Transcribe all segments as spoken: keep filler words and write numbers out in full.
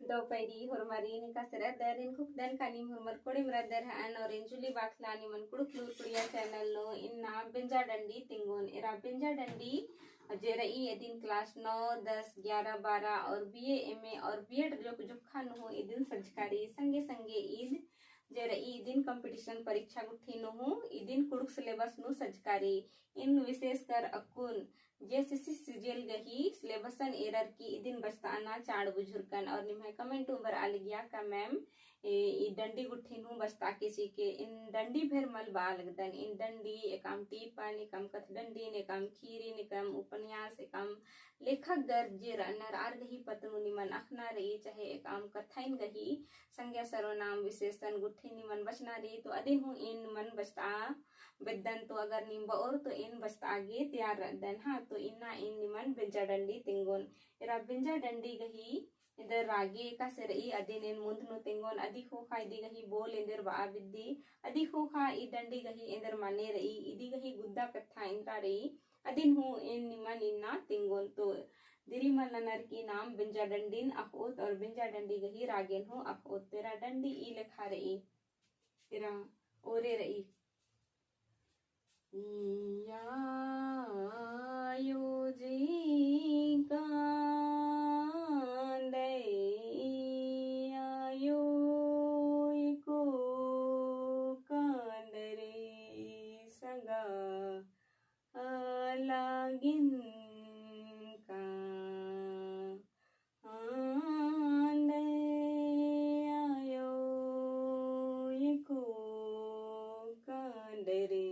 दव पैरी होरमारिन एकासे रअदर, एन खुखदन का नीम होरमर कोड़ेम रअदर हअन और एन जुली बाखला निमन कुँड़ुख़ लूर कुड़िया channel नू इन्ना बेंजा डंडी तिंगोन। एरा बेंजा डंडी जे रई इदिन class नौ, दस, ग्यारह, बारह और B A, M A और B Ed जोक-, जोक्खा नू हूँ इदिन सज्जका रई। संगे संगे ईद जे रई इदिन competition परीक्षा गुट्ठी नू हूँ इदिन कुँड़ुख़ syllabus नू सज्जका रई। एन विशेषकर अक्कुन JSSC CGL गही syllabus न एरर की इदिन बचतअना चाड़ बुझुरकन और निम्है comment उम्बर आलगिया का ma'am, ए, ई डंडी गुट्ठी नू हूँ बचतआ के चिके। एन डंडी भेर मल बआ लगदन, एन डंडी एकअम टीपन, एकअम कत्थ डंडीन, एकअम खीरिन, एकअम उपन्यास, एकअम लेखक गर जे रअनर आर गही पत्त नू निमन अख़ना रई, चाहे एकअम कत्थाइन गही संज्ञा सर्वनाम विशेषण गुट्ठी निमन बचना रई, तो अदिन हूँ एन मल बचतआ बेद्दन। तो अगर नीम बओर तो एन बचतआ गे तैयार रअदन। हाँ, तो इन्ना एन निमन बेंजा डंडी तिंगोन। एरा बेंजा डंडी गही एन्देर रागे एकासे रई अदिन एन मुन्ध नू तिंगोन। अदी ख़ोख़ा इदी गही बोल एन्देर बआ बेद्दी, अदी ख़ोख़ा ई डंडी गही एन्देर माने रई, इदी गही गुद्दा कत्था एन्दरा रई, अदिन हूँ एन निमन इन्ना तिंगोन। तो दिरी मल ननर की नाम बेंजा डंडीन अख़ओत और बेंजा डंडी गही रागेन हूँ अख़ओत। एरा डंडी ई लेखा रई। एरा ओरे रई। इया आयो जी कांदई, आयो इको कांदरे संगा लागिन का आंदे आयो इको कांदरे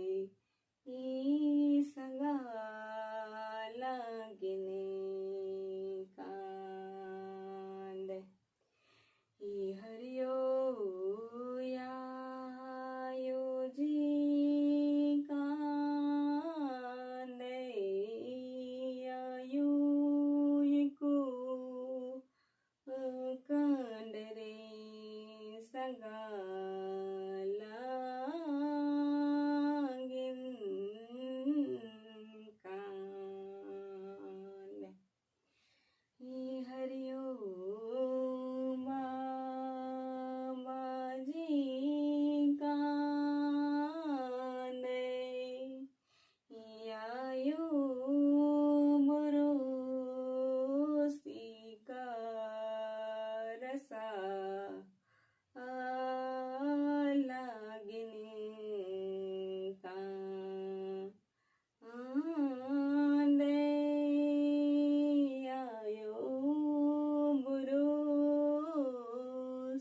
ई संगा लागिन कांदे। ई हरियो आयो जी कांदे, आयो इको कांदरे संगा लागिन कांदे। ई हरियो मामा जी कांदे, आयो मोरो सिकारसा लागिन का आंदे आयो मोरो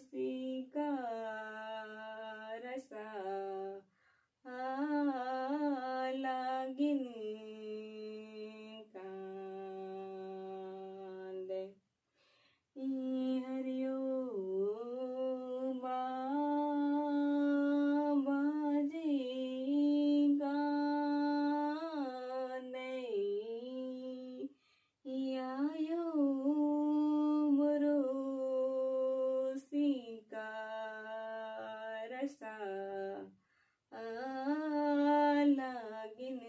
सिकारसा लागिन कांदे। ई हरियो मामा जी कांदे, आयो मोरो सिकारसा लागिन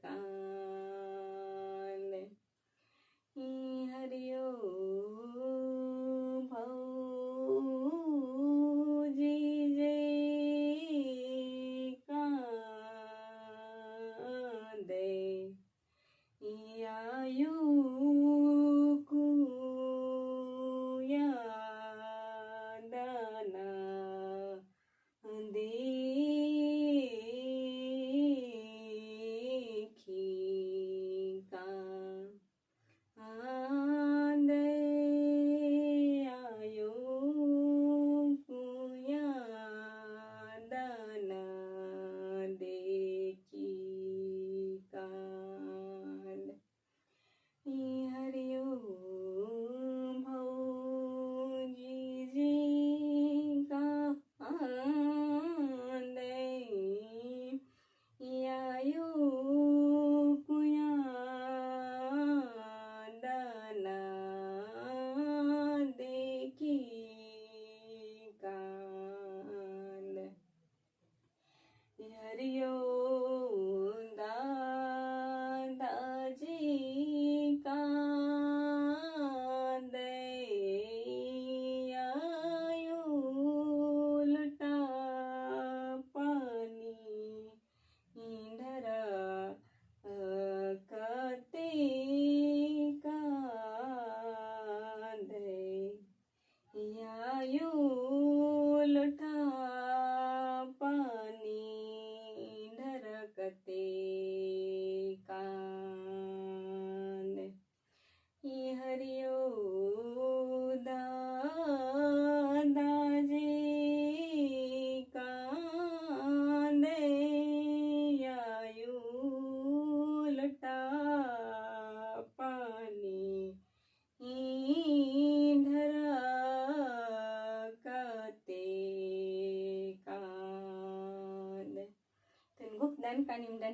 कांदे। ई हरियो भौजी जे कांदे, आयो कुया दाना देखी कांदे।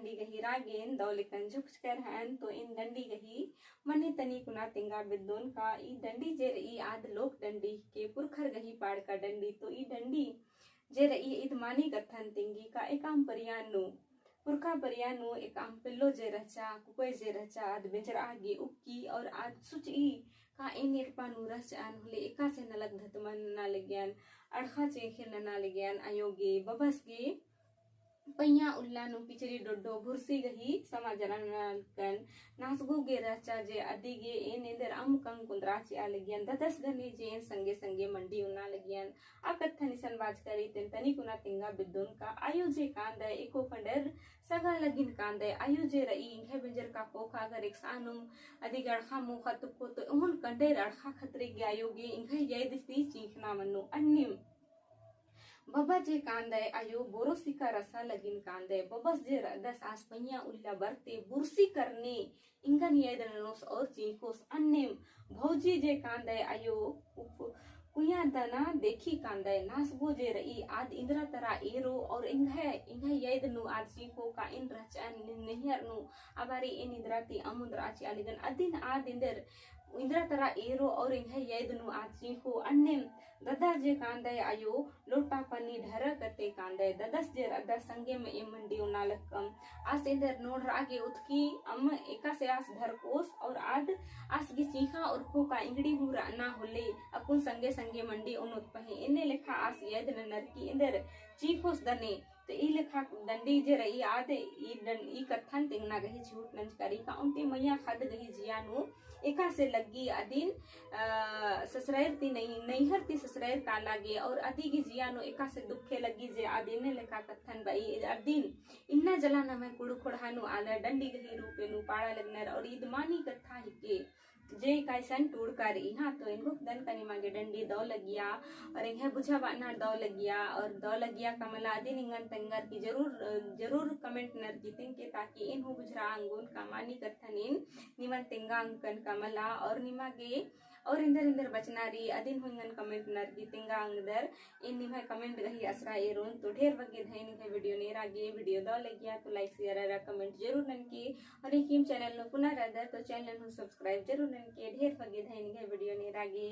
डंडी गही रागेन दव लेकन झुकचकर हन, तो एन डंडी गही मने तनी कुना तेंगा बेद्दोन का। ई डंडी जे रई आद लोक डंडी के पुरखर गही पाड़का डंडी, तो ई डंडी जे रई ईद मानी कत्थन तेंगी का एकाम परियान नू, पुरखा परियान नू एकाम पेल्लो जे रहचा, कुकोय जे रहचा, आद बेंजरआ गे उक्की और आद सुचई का एन एड़पा नू रहचअन होले एकासे नलख धतमन नना लगियन, अड़खा चेंखेर नना लगियन, अयो गे, बबस गे, पइयाँ उल्ला नू पिचरी डोड्डो भुरसी गही समाजरा नना लगकन। नासगो गे रहचा जे अदी गे एन एन्देर अम्म कंग कुन्दरा चिआ लगियन, ददस गने जे एन संगे संगे मंडी उन्ना लगियन। आ कत्थन इसन बाचका रई तेन तनी कुना तेंगा बेद्दोन का। अयो जे कांदय एको खंडेर सगा लगिन कांदय। अयो जे रई एंग्है बेंजरका ख़ोख़ा अगर एकसानुम अदी गे अड़खा मोख़ा तुक्को तो ओहन खंडेर अड़खा खतरी गे अयो गे एंग्है यैद ती चींख़ना मन्नू। अन्नेम बबा जे कांदय अयो बोरो सिका रसा लगिन कांदय। बबस जे रअदस आस पइयाँ उल्ला बरते बुरसी करने एंगन यैद ननोस और चींख़ोस। अन्नेम भौजी जे कांदय अयो उप कुइयाँ दना देखी कांदय। नासगो जे रई आद इन्द्रा तरा एरो और एंग्है, एंग्है यैद नू आद चींख़ो का एन रहचअन नैहर नू, आ बारी एन इन्द्रा ती अम्म उन्दरआ चिआ लगियन। अदिन आद एन्देर इन्द्रा तरा एरो और एंग्है यैद नू आद चींख़ो। अन्नेम ददा जे कांदय अयो लोटा पनी ढरा कते कांदय। ददस जे रअदस संगेम एम मंडी उन्ना लक्कम। आस एन्देर नोड़रआ गे उतकी अम्म एकासे आस ढरकोस और आद आस गे चींख़ा उरखो का एंगड़ी हूँ रअना होले अक्कुन संगे संगे मंडी उन्नोत पहें। एन्ने लेखा आस यैद ननर की एन्देर चींख़ोस दने। तो ई लेखा डंडी जे रई आद ई डं-, ई कत्थन तेंगना गही झूठ नंजका रई का ओन्टे मइय्याँ ख़द्द गही जिया नू एकासे लग्गी अदिन, अ, ससुरैर ती नइ-, नैहर ती ससुरैर काला गे और अदी गही जिया नू एकासे दुखे लग्गी जे आद एन्ने लेखा कत्थन बई अदिन इन्ना जला नम्है कुँड़ुख़ ख़ोंड़हा नू आलर डंडी गही रूपे नू पाड़ा लगनर और ईद मानी कत्था हिके। जे काइसन टूड़का रई। हाँ, तो एन गुकदन का निमा गे डंडी दव लगिया और एंग्है बुझाबअनर दव लगिया और दव लगिया का मला अदिन एंगन तेंगर की जरूर, जरूर comment नर की तेंगके, ताकि एन हूँ बुझरआ ओंगोन का मानी कत्थन एन निमन तेंगा ओंगकन का मला और निमा गे और एन्देर एन्देर बचना रई अदिन हूँ एंगन comment नर की तेंगा ओंगदर। एन निम्है comment गही असरा एरोन। तो ढेर बग्गे धैन एंग्है video नेरा गे। Video दव लगिया तो like, share अरा comment जरूर ननके। और एकीम channel नू पुना रअदर तो channel नू subscribe जरूर ननके। ढेर बग्गे धैन एंग्है video नेरा गे।